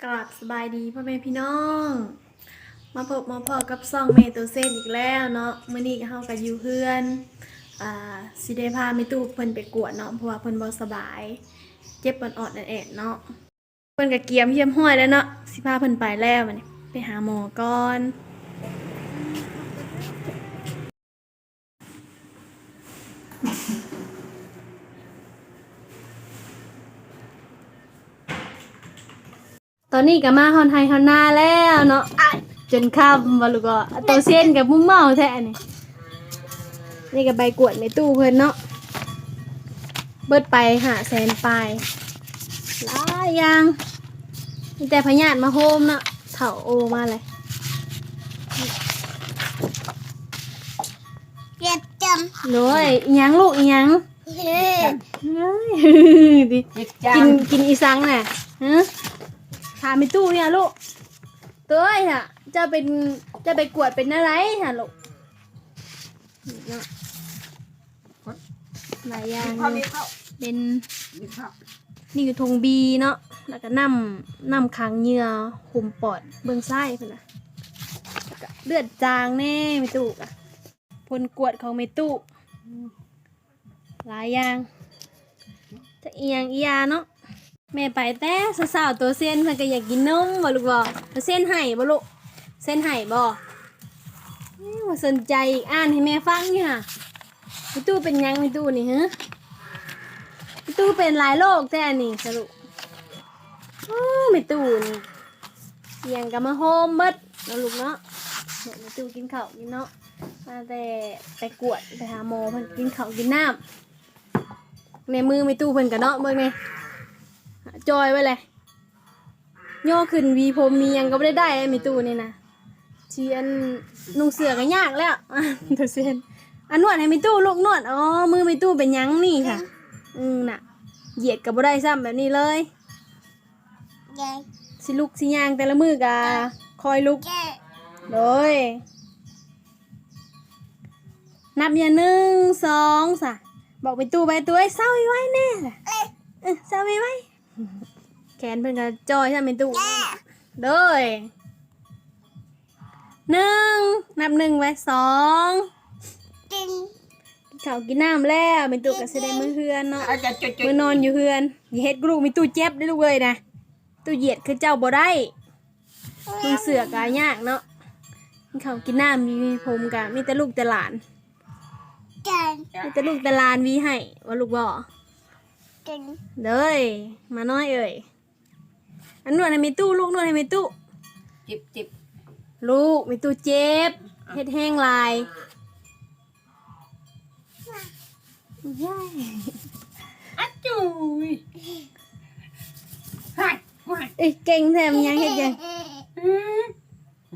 ກະລາບສະບາຍດີພໍ່ແມ່ພີ່ນ້ອງ ມາພົບມາພໍ້ກັບຊ່ອງແມ່ໂຕເຊນອີກແລ້ວເນາະ. ມື້ນີ້ເຮົາກະຢູ່ເຮືອນ ອາ ຊິໄດ້ພາແມ່ຕູ້ເພິ່ນໄປກວດເນາະ ເພາະວ່າເພິ່ນບໍ່ສະບາຍ ເຈັບອອດໆແອດໆເນາະ. ເພິ່ນກະກຽມຮຽບຮ້ອຍແລ້ວເນາະ ຊິພາເພິ່ນໄປແລ້ວ ບາດນີ້ໄປຫາໝໍກ່ອນ. ຕອນນີ້ກະມາຮອດໄຮ່ຮອດນາແລ້ວເນາະ ຈົນຄ່ຳບໍ່ລູກເອີຍ. ໂຕເຊນກະມົວເມົາແທ້ອັນນີ້. ນີ້ກະໃບກວດແມ່ຕູ້ເພິ່ນເນາະ ເບິດໄປຫ້າແສນປາຍ ຫຼາຍຢ່າງ ມີແຕ່ພະຍາດມາໂຮມເນາະ ເຖົ້າໂອມາເລີຍ. ເຈັບຈັງ ໂດຍ ອີ່ຫຍັງລູກ ອີ່ຫຍັງ? ເຈັບຈັງ ກິນ ກິນອີ່ສັງນະ? ຫື ຖາມແມ່ຕູ້ນີ້ລູກ. ໂຕຍຫະ ເຈົ້າເປັນ ເຈົ້າໄປກວດເປັນແນວໃດຫະລູກ? ເນາະ ຫຼາຍຢ່າງ ເປັນ ນີ້ຄືຖົງບີເນາະ ແລ້ວກະນ້ຳ ນ້ຳຂັງເຫຍື່ອຫຸ້ມປອດເບື້ອງຊ້າຍພຸ້ນນະ ແລ້ວກະເລືອດຈາງແນ່ແມ່ຕູ້ກະ ຜົນກວດຂອງແມ່ຕູ້ ຫຼາຍຢ່າງ ຈັກອີ່ຫຍັງອີ່ຢ່າເນາະ. ແມ່ໄປແຕ່ເຊົ້າໆ ໂຕເຊນເພິ່ນກະຢາກກິນນົມບໍ່ລູກບໍ່? ໂຕເຊນໄຫ້ບໍ່ລູກ? ເຊນໄຫ້ບໍ່? ບໍ່ສົນໃຈອີກ ອ່ານໃຫ້ແມ່ຟັງຢູ່ຫະ. ແມ່ຕູ້ເປັນຫຍັງແມ່ຕູ້ນີ້ຫື? ແມ່ຕູ້ເປັນຫຼາຍໂລກແທ້ອັນນີ້ສະລູກ. ໂອ້ ແມ່ຕູ້ນີ້ ອີ່ຫຍັງກະມາໂຮມເບິດເນາະລູກເນາະ. ແມ່ຕູ້ກິນເຂົ້າກິນເນາະ ມາແຕ່ໄປກວດໄປຫາໝໍ ເພິ່ນກິນເຂົ້າກິນນ້ຳ. ໃນມືແມ່ຕູ້ເພິ່ນກະເນາະ ເບິ່ງແນ່ ຈ່ອຍໄວ້ແຫຼະ. ຍໍຂຶ້ນຫວີຜົມຫວີຫຍັງກະບໍ່ໄດ້ໄດ້ແມ່ຕູ້ນີ້ນະ. ຊິອັນ ນຸ່ງເສື້ອກະຍາກແລ້ວ ໂຕເຊນ. ອາ ນວດໃຫ້ແມ່ຕູ້ລູກ ນວດ. ອໍ ມືແມ່ຕູ້ເປັນຫຍັງນີ້ຫະ? ອື ນະ ຢຽດກະບໍ່ໄດ້ຊ້ຳແບບນີ້ເລີຍ. ຊິລຸກຊິຍ່າງແຕ່ລະມື້ກະຄ່ອຍລຸກ. ໂດຍ ນັບຢ່າ ໜຶ່ງ ສອງ ສາມ ບອກແມ່ຕູ້ໄວ ຕູ້ເອີຍ ເຊົາໄວໆແນ່ ເອີ ເຊົາໄວໆ. ແຂນເພິ່ນກະຈ່ອຍຊ້ຳແມ່ຕູ້. ໂດຍ ໜຶ່ງ ນັບໜຶ່ງໄວ້ ສອງ ກິນ ກິນເຂົ້າກິນນ້ຳແລ້ວ ແມ່ຕູ້ກະຊິໄດ້ເມືອເຮືອນເນາະ ເມືອນອນຢູ່ເຮືອນ. ຢ່າເຮັດລູກແມ່ຕູ້ເຈັບເດີລູກເອີຍນະ. ຕູ້ຢຽດຄືເຈົ້າບໍ່ໄດ້ ນຸ່ງເສື້ອກະຍາກເນາະ ກິນເຂົ້າກິນນ້ຳ ຫວີຜົມກະມີແຕ່ລູກແຕ່ຫຼານ ມີແຕ່ລູກແຕ່ຫຼານຫວີໃຫ້ ວ່າລູກບໍ່? ເດີຍ ໝານ້ອຍເອີຍ. ອັນ ນວດໃຫ້ແມ່ຕູ້ລູກ ນວດໃຫ້ແມ່ຕູ້. ເຈັບ ເຈັບ ລູກແມ່ຕູ້ເຈັບ ເຮັດແຮງຫຼາຍ. ອາຈຸ້ຍ ເອີຍ ເກັ່ງແທ້ ມັນຍັງເຮັດຫຍັງ? ອື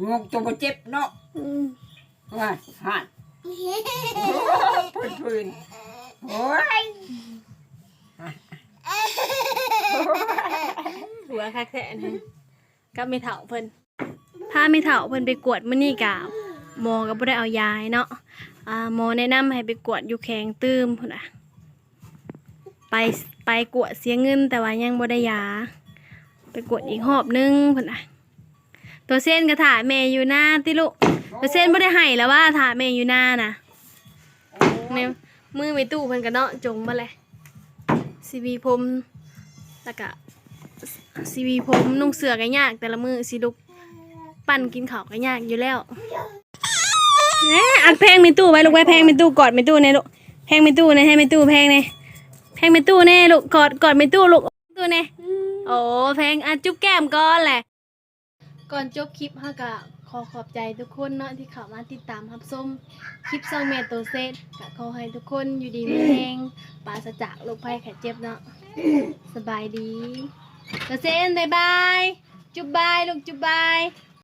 ມ ງງ ໂຕບໍ່ເຈັບເນາະ. ອືມ ວ່າ ຫັ້ນ ພື້ນໆ ໂອ້ຍ ຫົວຄັກແທ້ອັນນີ້ ກັບແມ່ເຖົ້າເພິ່ນ. ພາແມ່ເຖົ້າເພິ່ນໄປກວດມື້ນີ້ກະ ໝໍກະບໍ່ໄດ້ເອົາຢາໃຫ້ເນາະ. ອາ ໝໍແນະນຳໃຫ້ໄປກວດຢູ່ແຂວງຕື່ມພຸ້ນນະ ໄປ ໄປກວດເສຍເງິນ ແຕ່ວ່າຍັງບໍ່ໄດ້ຢາ ໄປກວດອີກຮອບໜຶ່ງພຸ້ນນະ. ໂຕເຊນກະຖ້າແມ່ຢູ່ນາຕິລູກ? ໂຕເຊນບໍ່ໄດ້ໄຫ້ລະວ່າ ຖ້າແມ່ຢູ່ນານະ. ແມ່ ມືແມ່ຕູ້ເພິ່ນກະເນາະ ຈົງມາແຫຼະ ຊິຫວີຜົມ ແລ້ວກະຊິຫວີຜົມ ນຸ່ງເສື້ອກະຍາກ ແຕ່ລະມື້ຊິລຸກ ປັ້ນກິນເຂົ້າກະຍາກຢູ່ແລ້ວ. ເອີ ອັກແພງແມ່ຕູ້ໄວ້ລູກ ໄວ້ແພງແມ່ຕູ້ ກອດແມ່ຕູ້ແນ່ລູກ ແພງແມ່ຕູ້ແນ່ ໃຫ້ແມ່ຕູ້ແພງແນ່ ແພງແມ່ຕູ້ແນ່ລູກ ກອດ ກອດແມ່ຕູ້ລູກ ແພງແມ່ຕູ້ແນ່. ໂອ້ ແພງ ອາ ຈຸບແກ້ມກ່ອນແຫຼະ. ກ່ອນຈົບຄລິບ ເຮົາກະຂໍຂອບໃຈທຸກຄົນເນາະ ທີ່ເຂົ້າມາຕິດຕາມຮັບຊົມຄລິບຊ່ອງແມ່ໂຕເຊນ. ກະຂໍໃຫ້ທຸກຄົນຢູ່ດີມີແຮງ ປາສະຈາກໂລກໄພໄຂ້ເຈັບເນາະ. ສະບາຍດີ ໂຕເຊນ ບາຍບາຍ ຈຸບບາຍລູກ ຈຸບບາຍ.